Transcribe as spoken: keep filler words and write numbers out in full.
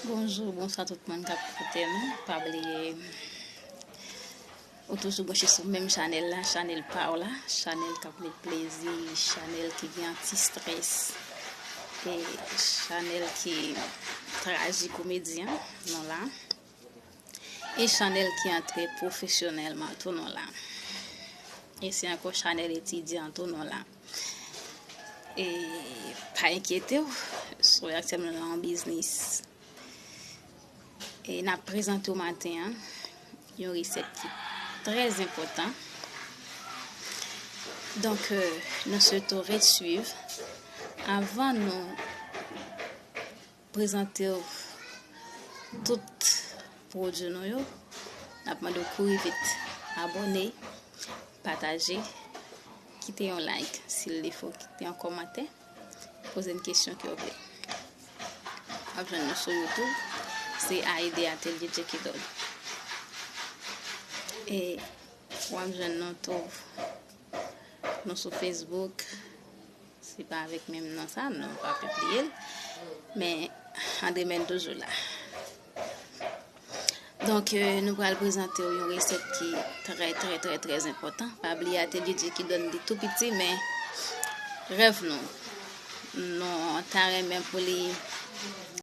Bonjou, bonswa tout moun k ap koute nou. Pa bliye, ou toujou branche sou menm chanèl la, chanèl pa w la, chanèl k ap met plezi, chanèl ki gen anti-strès, e chanèl ki trajikomedyen, nou la. E chanèl ki antre pwofesyonèlman tou, nou la. E se ankò chanèl etidyan tou, nou la. E pa enkyete w, Soya aktyèlman nan yon biznis. E n ap prezante w maten an yon resèt ki trè enpòtan. Donk, euh, nou swete w ret swiv. Avan nou prezante w tout pwodui nou yo, n ap mande w kouri vit abòne, pataje, kite yon like, si l defo kite yon kòmantè, poze n kesyon ke w vle. W ap jwenn nou sou YouTube, se Aide Atelier Jackie Doll. E w ap jwenn nou tou, nou sou Facebook, se pa avèk menm non sa, nou pa pibliye l, men Andremèn toujou la. Donk, euh, nou pral prezante w yon resèt ki trè, trè, trè, trè enpòtan. Pa bliye Atelier Jackie Doll li tou piti, men rèv nou, nou ta renmen pou li